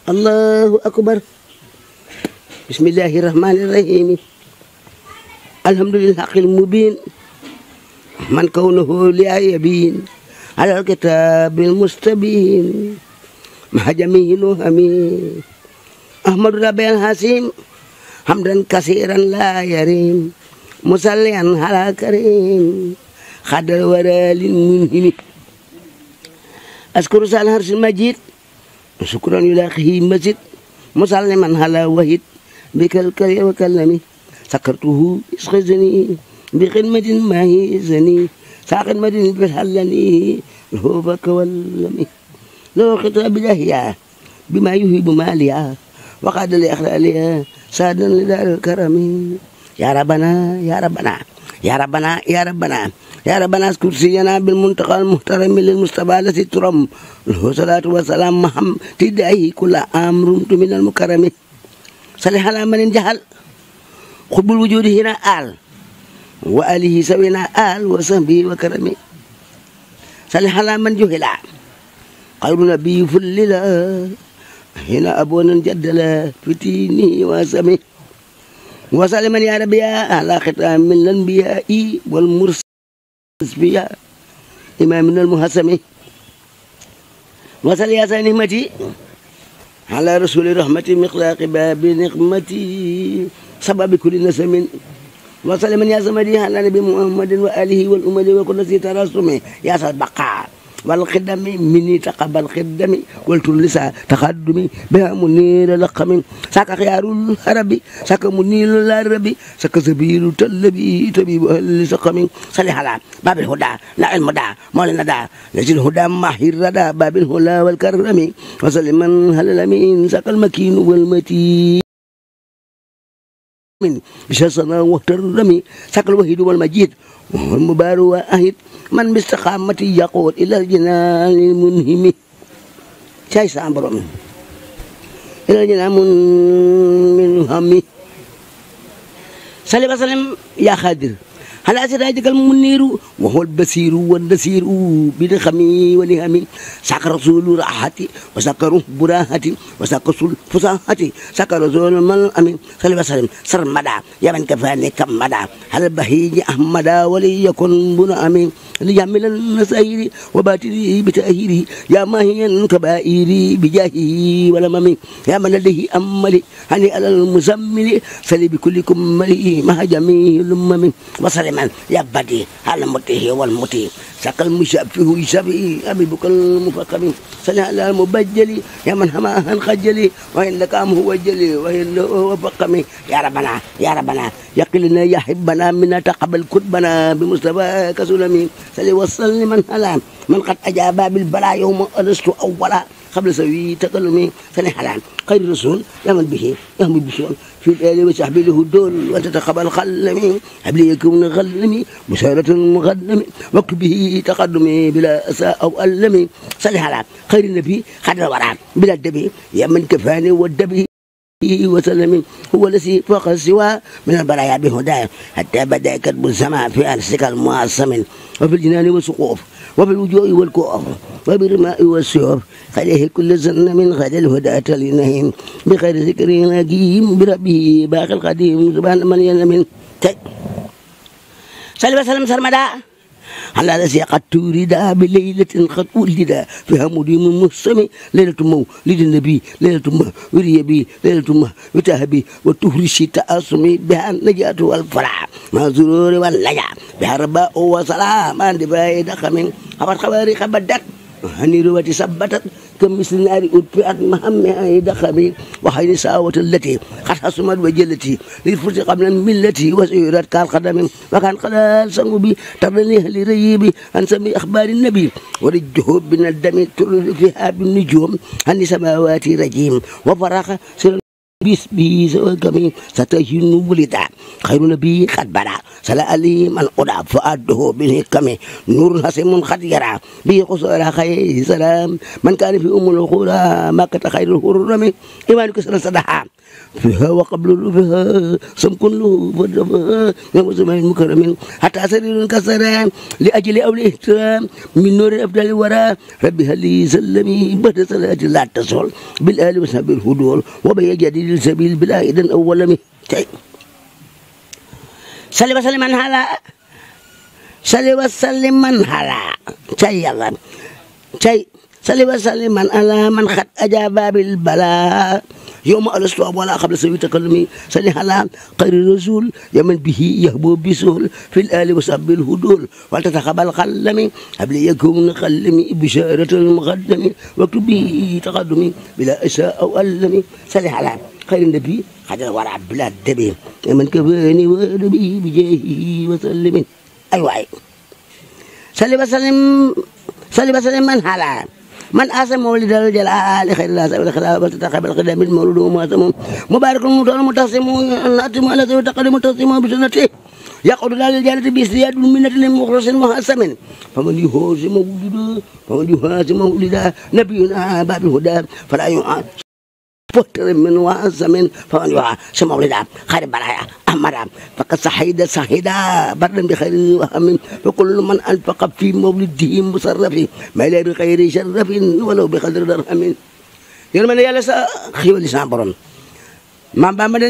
Allahu akbar. Bismillahirrahmanirrahim. Alhamdulillahil mubin. Man kaunuhu li'ayabin. Alal kitabil mustabin. Mahajamihilu amin. Ahmadu Rabbil Hasim. Hamdan kasiran la yarim. Musallian ala karim. Khadal waralin munhini. Askuru sal harsil majid. Syukran yulaqihi masjid. Musalliman hala wahid. Bikal kari wa kalami. Sakartuhu iskhizani. Bikhidmatin mahi zani. Saqin madin bihallani. Lhubaka wallami. Lo khita bilahiyah. Bima yuhibu maliyah. Waqadali akhlaliya. Sadan lidal karami. Ya Rabbana, ya Rabbana. Ya Rabbana, ya Rabbana. Ya Rabbana kursiyana bil muntaqal muhtarami lil mustafa lati turam lahu salatu wa salam maham tidai kula amrum tu minal mukarrami salih ala man jahal khubul wujudi hina al wa alihi sawina al wa sahbihi wa karami salih ala man juhila qalbu nabi fullila hina abunan jaddala fitini wa sami wa saliman ya rabbi ya ala khitam min anbiya'i wal mursalin Asbiya Imamina al-Muhasami Wasal ya sa nihmati Ala rasuli rahmati Miqlaqi babi niqmati Sababi kulli nasamin Wasal man ya samadi Ala nabi Muhammadin wa alihi wal umali Wa kullasi tarasumi Ya sa baqa Wal khidami Mini taqabal khidami Wal tullisa taqaddumi Biha munir laqamin Saka khiyarul harabi Saka munir larabi Saka zabiru talabi Tabibu ahli saqamin Salihala Babil huda La ilmu da Maulina da Lajil huda mahir rada Babil hula wal karami Wasaliman halalamin Sakal makinu wal mati Bishasana wa tarrami Sakal wahidu wal majid Wal mubaru wa ahid Man bistaqamati yaqud ila jinanil munhimi Chay sa borom ila jinamun min hammi Salim salim ya khadir Hala sirajikal muniru wa huwal basiru wan nasiru bi khami wa lihami saka rasulu rahati wa sakaru burahati wa sakasul fusahati saka rasul mal amin sallallahu alaihi wasallam sarmada yaman kafani kamada hal bahiji ahmada wa li yakun buna amin li yamil nasairi wa batiri bi tahiri ya mahiyan kabairi bi jahi wala mami ya man ladhi amali hani alal muzammili sali bi kullikum mali mahajami lummi wa ya badi hal mutihi wal muti sakal musyabihu isabi abi bukal mufakami sana ala mubajjali ya man hamahan khajali wa indaka huwa jali wa innahu faqami ya rabbana yaqilna ya hibbana min taqabbal kutbana bi mustafa kasulami sali wasalli man hala man qad ajaba bil bala yawma alastu awwala قبل سوي تكلمي سنة حلال خير الرسول يعمل به يهمل بشؤون في الآل وصحبه له الدول وتتقبل خلمي هبلي يكون غلمي بشارة مغلمي وكبه تقدمي بلا أساء أو ألمي سنة حلال خير النبي خير الورع بلا الدبي يا من كفاني والدبي وسلم هو الذي فوق السوى من البرايا بهداه حتى بدأ كتب السماء في أرسك المعصم وفي الجنان والسقوف وفي الوجوه والكوف وبالرماء والسيوف عليه كل زن من غد الهدى لنهم بخير ذكر نجيم بربه باقي القديم سبحان من ينمن سلم سلم سرمدا على الذي قد تورد بليلة قد ولد فيها مديم مسمي ليلة مولد النبي ليلة وري بي ليلة وتهبي وتهرشي تأسمي بها النجاة والفرح مع الزرور واللجع بها رباء وسلام عند بعيد خمين خبر خبدت هني رواتي سبتت كمثل نار أدفئت مهمها دخمي وحين ساوة التي قد حسمت وجلتي للفرس قبل ملتي وسيرت كالقدم وكان قلال سنبي ترنيه لريبي عن سمي أخبار النبي ورجه بن الدم ترد فيها بالنجوم عن سماوات رجيم وفرق سر bis bi kami satahinu bulita khairun nabi qad bada sala ali man oda fa adho bi kami nur hasimun qad yara bi qusara khay salam man kana fi umul khura ma kata khairul hurami iman ko sadaha fiha wa qablu fiha sam kullu fadha ya muslimin mukarramin hatta sarirun kasara li ajli awli ihtiram min nur afdal wara rabbi hali sallami bada salati la tasul bil ali wa sabil hudul wa bi jadil sabil bila idan awwalami tay salli wa salliman hala tay yalla tay salli wa salliman ala man khat ajaba bil bala يوم ألستو ولا قبل سوي تكلمي سلي على خير الرسول يمن به يهبو بسهل في الآل وصحب الهدول ولتتقبل قلمي قبل يكون قلمي بشارة المقدم واكتب به تقدمي بلا إساء أو ألمي سلي على خير النبي حتى ورع بلاد دبي يمن كفاني ونبي بجاهه وسلم أيوة سلي وسلم من حلا من أسم مولد الجلال خير الله سبحانه وتعالى تتقبل قدام المولود ومعتم مبارك المطار متصم ناتم على تقدم متصم بسنته يقول للجنة بزياد من المخلص المحسم فمن يهاز مولدا نبينا باب الهدى فلا يعاد بطر من واسم فمن يعاد مولدا خير برايا أمرا فقد صحيدا برا بخير وهم فكل من أنفق في مولده مصرف ما لا بخير شرف ولو بقدر درهم يرمى يا لسا خيول لسان برون ما بعمل